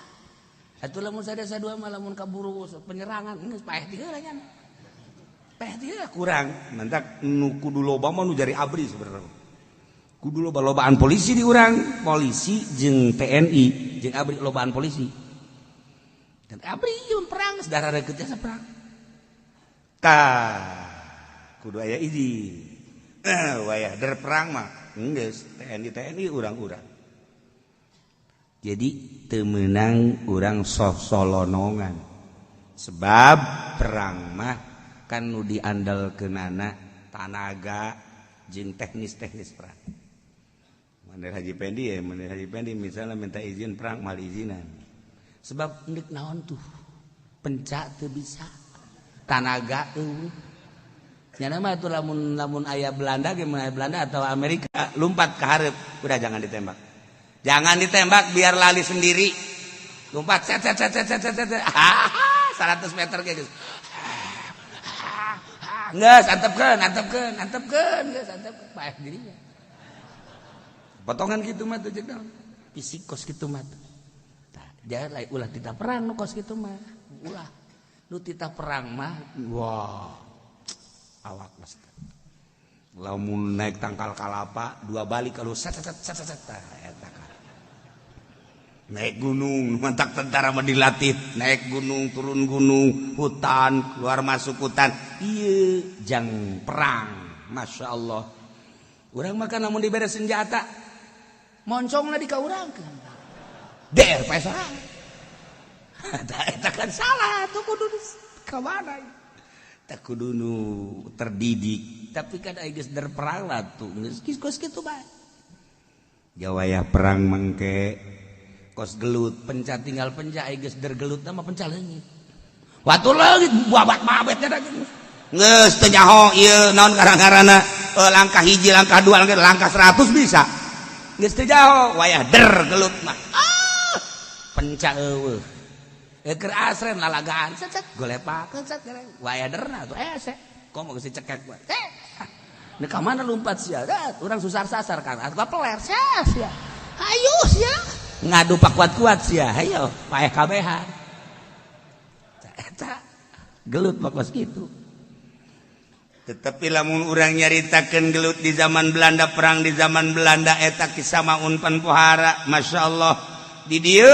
[SPEAKER 2] Atuh lamun sadesa dua mah lamun kaburu penyerangan geus paeh ti heula nya.
[SPEAKER 3] Paeh ti heula kurang. Mantak nu kudu loba mah nu jari ABRI sebenarnya. Kudu loba-lobaan polisi di urang, polisi jeung TNI jeung ABRI lobaan polisi.
[SPEAKER 2] Dan ABRI ieu perang saudara deukeut jasa perang.
[SPEAKER 3] Tah, kudu aya izin. Wayah der perang mah geus TNI TNI urang-urang.
[SPEAKER 2] Jadi teu meunang urang sosolonongan.
[SPEAKER 3] Sebab perang mah kan nu diandalkeunana tanaga jeung teknis-teknis perang. Mandir Haji Pendi ya, Mandir Haji Pendi misalnya minta izin perang mal izinan.
[SPEAKER 2] Sebab ndek naon tuh pencak teu bisa tanaga eueuh. Nya mah atuh lamun lamun aya Belanda ge mun aya Belanda atau Amerika
[SPEAKER 3] lompat ke hareup, udah jangan ditembak. Jangan ditembak biar lali sendiri. Lompat set set set set set set. 100 meter ge geus.
[SPEAKER 2] Geus antepkeun antepkeun antepkeun geus antepkeun paeh dirinya.
[SPEAKER 3] Potongan gitu mah tuh jeung naon?
[SPEAKER 2] Fisik kos kitu mah. Tah, jangan lain ulah titah perang nu kos kitu mah. Ulah. Nu titah perang mah
[SPEAKER 3] wah. Awak mas. Lamun naik tangkal kalapa dua balik kalau set set set set set eta kan. Naik gunung, mantak tentara mah dilatih, naik gunung, turun gunung, hutan, keluar masuk hutan.
[SPEAKER 2] Ieu jang perang. Masya Allah. Urang mah kan lamun dibere senjata moncongna dikaurangkeun. Der pae sorang. Eta kan salah tuh kudu ka mana?
[SPEAKER 3] Tah kudu nu terdidik.
[SPEAKER 2] Tapi kan aya geus der perang lah tuh geus kos kitu bae.
[SPEAKER 3] Jawaya perang mangke
[SPEAKER 2] kos gelut penca tinggal penca aya geus der gelut mah penca leungit. Watu leungit babat mabet nya geus.
[SPEAKER 3] Geus teu nyaho ieu naon karang-karana langkah hiji langkah dua langkah 100 bisa.
[SPEAKER 2] Geus teu jaho wayah der gelut mah. Ah, penca eueuh. Keur asren lalagaan set set golepakeun set wayah derna tuh ese. Komo geus dicekek bae. Nek ka mana lumpat sia? Urang susar sasar kan. Atuh peler sia sia. Hayu sia. Ngadu pakuat-kuat sia. Hayo paeh kabehan. Eta gelut mah kos kitu.
[SPEAKER 3] Tetapi lamun urang nyaritakeun gelut di zaman Belanda, perang di zaman Belanda eta kisah maun pan pohara, Masya Allah. Di dieu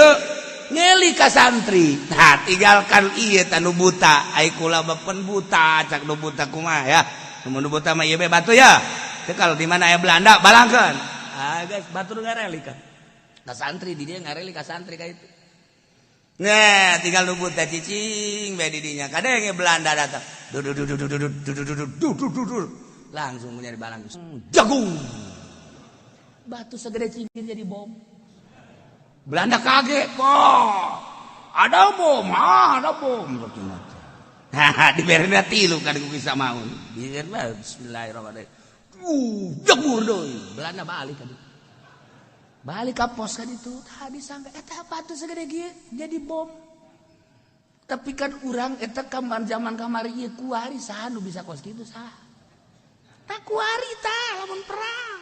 [SPEAKER 2] ngeli ka santri.
[SPEAKER 3] Nah, tinggalkan ieu tanu buta, ai kula mah pen buta, cak nu buta kumaha ya. Nu buta mah ieu be batu ya. Teu kalau di mana aya Belanda balangkeun.
[SPEAKER 2] Ah guys, batur ngareli ka. Ka santri di dieu ngareli ka santri ka itu.
[SPEAKER 3] Nah, tinggal nu buta cicing bae di dinya. Kadenge Belanda datang. Du du du du du du du du du du du du.
[SPEAKER 2] Langsung nyari balang. Jagung. Batu segede cincin jadi bom.
[SPEAKER 3] Belanda kaget kok. Ada bom, ah, ada bom. Nah, diberina tilu kan ku bisa maun.
[SPEAKER 2] Diberina bismillahirrahmanirrahim. Jebur deui. Belanda balik kan. Balik ka pos kan itu. Tadi sangka eta batu segede kieu jadi bom. Tapi kan urang eta kamar zaman kamari ieu kuari saha nu bisa kos kitu saha. Tak kuari tah lamun perang.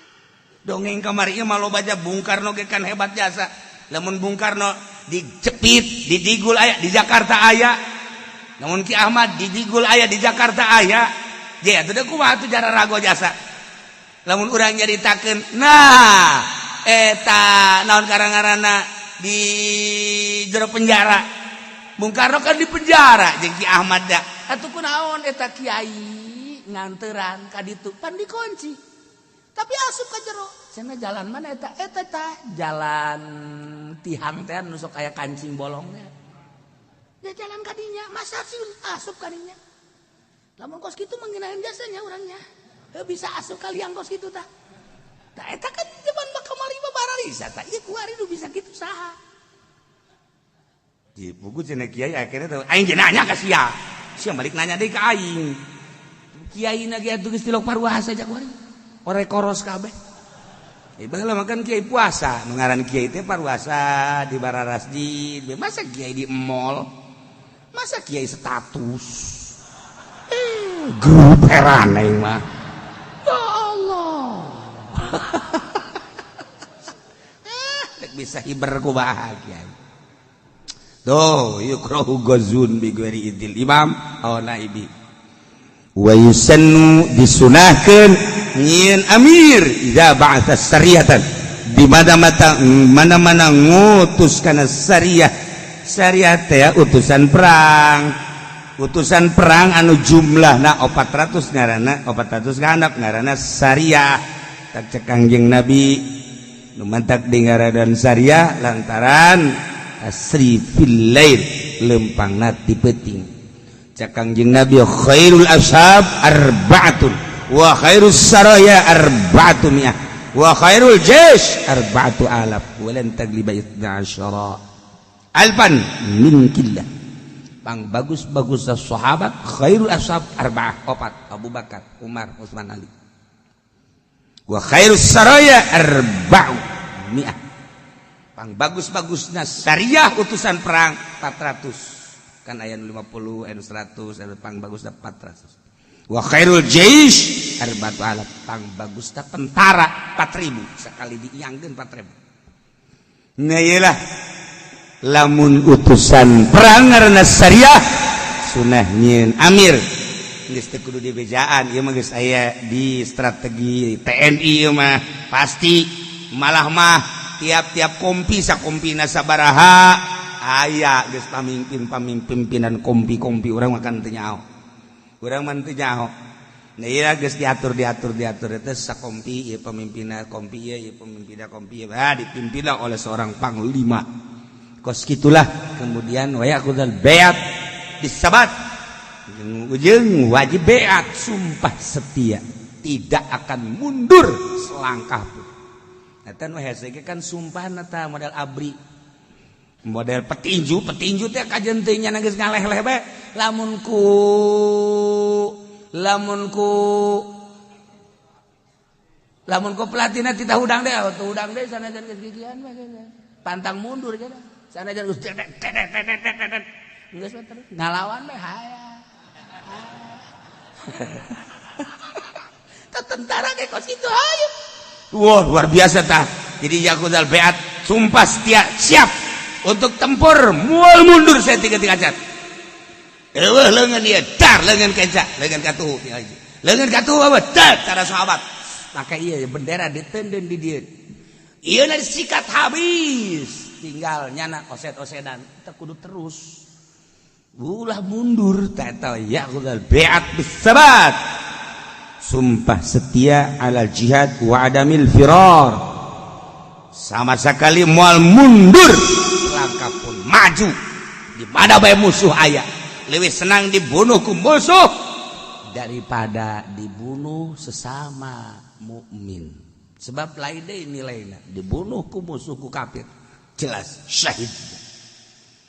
[SPEAKER 3] Dongeng kamari ieu mah loba aja Bung Karno ge kan hebat jasa. Lamun Bung Karno dicepit, didigul aya di Jakarta aya. Lamun Ki Ahmad didigul aya di Jakarta aya. Je atuh deui kumaha atuh jara rago jasa. Lamun urang nyaritakeun, nah eta naon karang-karana di jero penjara. Bung Karno kan di penjara jeung Ki Ahmad da.
[SPEAKER 2] Atuh kunaon eta kiai nganteran ka ditu pan dikunci. Tapi asup ka jero. Cenah jalan mana eta? Eta tah jalan tihang teh nu sok aya kancing bolongnya. Ya jalan kadinya, masa sih asup kadinya. Lamun kos kitu mengginaeun jasanya urangnya. Heuh bisa asup kaliang kos kitu tah. Tah eta kan zaman kamari mah baralisa tah. Ieu kuari nu bisa kitu saha?
[SPEAKER 3] Di buku cenah kiai akhirnya tuh aing ge nanya ka sia. Sia balik nanya deui ka aing.
[SPEAKER 2] Kiai na ge atuh geus tilok paruasa jak kuari. Ore koros kabeh.
[SPEAKER 3] Baheula mah kan kiai puasa, nu ngaran kiai teh paruasa di bararasjid. Masa kiai di mall? Masa kiai status? Grup heran aing mah. Ya Allah. Bisa hiber ku bahagia. Tuh, yukrahu ghazun bi ghairi idil imam aw naibi. Wa yusannu disunahkeun nyieun amir idza ba'atha sariyatan di mana-mana mana-mana ngutus kana sariyah. Sariyah teh utusan perang. Utusan perang anu jumlahna 400 ngaranna 400 ngahandap ngaranna sariyah. Tak cek Kangjeng Nabi nu mantak di ngaranan syariah lantaran asri fil lail lempangna ti peuting. Cek Kangjeng Nabi khairul ashab arba'atun wa khairus saraya arba'atu mi'ah wa khairul jais arba'atu alaf wa lan tagliba itsna asyara alfan min killah. Pang bagus-bagus sahabat khairul ashab arba'ah opat, Abu Bakar, Umar, Utsman, Ali. Wa khairus saraya arba'u mi'ah. Pang bagus-bagusna syariah utusan perang 400. Kan aya 50, aya 100, aya pang bagusna 400. Wa khairul jais arba'atu alaf. Pang bagusna tentara 4000 sekali diiangkeun 4000. Nah iyalah lamun utusan perang ngaranna syariah sunah nyieun amir. Geus teu kudu dibejaan ieu mah geus aya di strategi TNI ieu mah pasti malah mah tiap-tiap kompi sakompina sabaraha aya geus pamimpin pimpinan kompi-kompi urang mah kan teu nyaho. Urang mah teu nyaho. Nah ieu geus diatur diatur diatur eta sakompi ieu pemimpinna kompi ieu ieu pemimpinna kompi ieu ah dipimpinlah oleh seorang panglima. Kos kitulah kemudian wa ya'khudul baiat disabat ujung wajib beat sumpah setia tidak akan mundur selangkah pun. Eta nu hese ge kan sumpah ta model abri model petinju petinju teh kajen teh nya geus ngaleh-leh bae lamun ku lamun ku lamun ku pelatihna titah hudang deh atuh hudang deh sanajan geus gigian bae pantang mundur cenah sanajan geus tetet tetet tetet tetet geus terus ngalawan bae hayang. Tentara kayak kos itu ayo. Wah luar biasa tah. Jadi yakudal beat sumpah setia siap untuk tempur mual mundur saya tiga-tiga cat. Eueuh leungeun ieu dar leungeun kenca leungeun katuhu leungeun katuhu apa dar cara sahabat. Maka iya bendera ditenden di dieu. Ieu na disikat habis tinggal nyana oset-osedan kita kudu terus. Ulah mundur tata ya'khudul bai'at bisabat sumpah setia alal jihad wa adamil firar sama sekali mual mundur langkah pun maju di mana bae musuh aya leuwih senang dibunuh ku musuh daripada dibunuh sesama mukmin sebab lain deui nilaina dibunuh ku musuh ku kafir jelas syahid.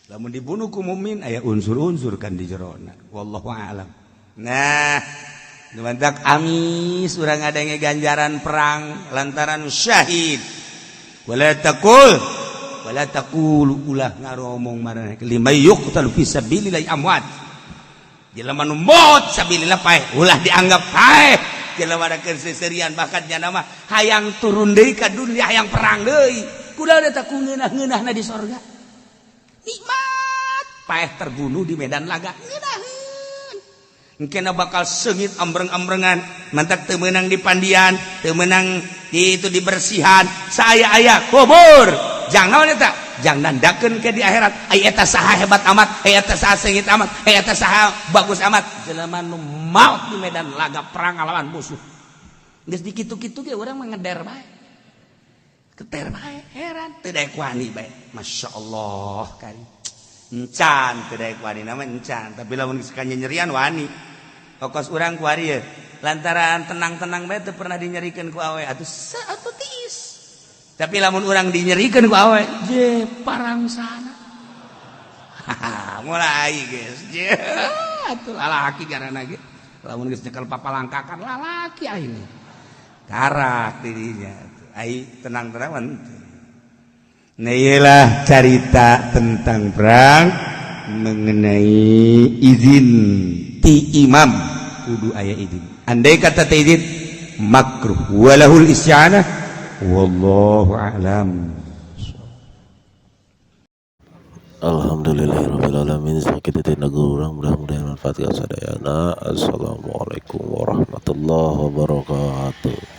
[SPEAKER 3] Lamun dibunuh ku mukmin aya unsur-unsur kan di jerona wallahu a'lam. Nah nu mantak amis urang ngadenge ganjaran perang lantaran syahid. Wala taqul wala taqulu ulah ngaromong maraneh lima yuqtalu fi sabilillah amwat. Jelema nu maot sabilillah paeh ulah dianggap paeh. Jelema da keur seserian bahkan nya mah hayang turun deui ka dunya hayang perang deui. Kuda eta ku ngeunah-ngeunahna di sorga. Nikmat paeh terbunuh di medan laga ngeunaheun engkena bakal seungit ambreng-ambrengan mantak teu meunang di pandian teu meunang di itu dibersihan saaya-aya kubur jang naon eta jang nandakeun ke di akhirat ai eta saha hebat amat ai eta saha seungit amat ai eta saha bagus amat jelema nu maot di medan laga perang ngalawan musuh geus dikitu-kitu ge urang mah ngeder bae keter bae heran teu daek wani bae masyaallah kari encan teu daek wani nama encan tapi lamun geus nyerian wani okos urang kuari ye lantaran tenang-tenang bae teu pernah dinyerikeun ku awe atuh atuh tiis tapi lamun urang dinyerikeun ku awe je parangsana mulai geus je atuh lalaki garana ge lamun geus nyekel papalangkakan lalaki aing karak dirinya ai tenang-tenang. Nah iyalah carita tentang perang mengenai izin ti imam Kudu aya izin. Andai kata teu izin, makruh, walahul isti'anah, wallahu a'lam.
[SPEAKER 1] Alhamdulillahirabbil alamin. Sakitu tina urang, mudah-mudahan manfaat ka sadayana. Assalamualaikum warahmatullahi wabarakatuh.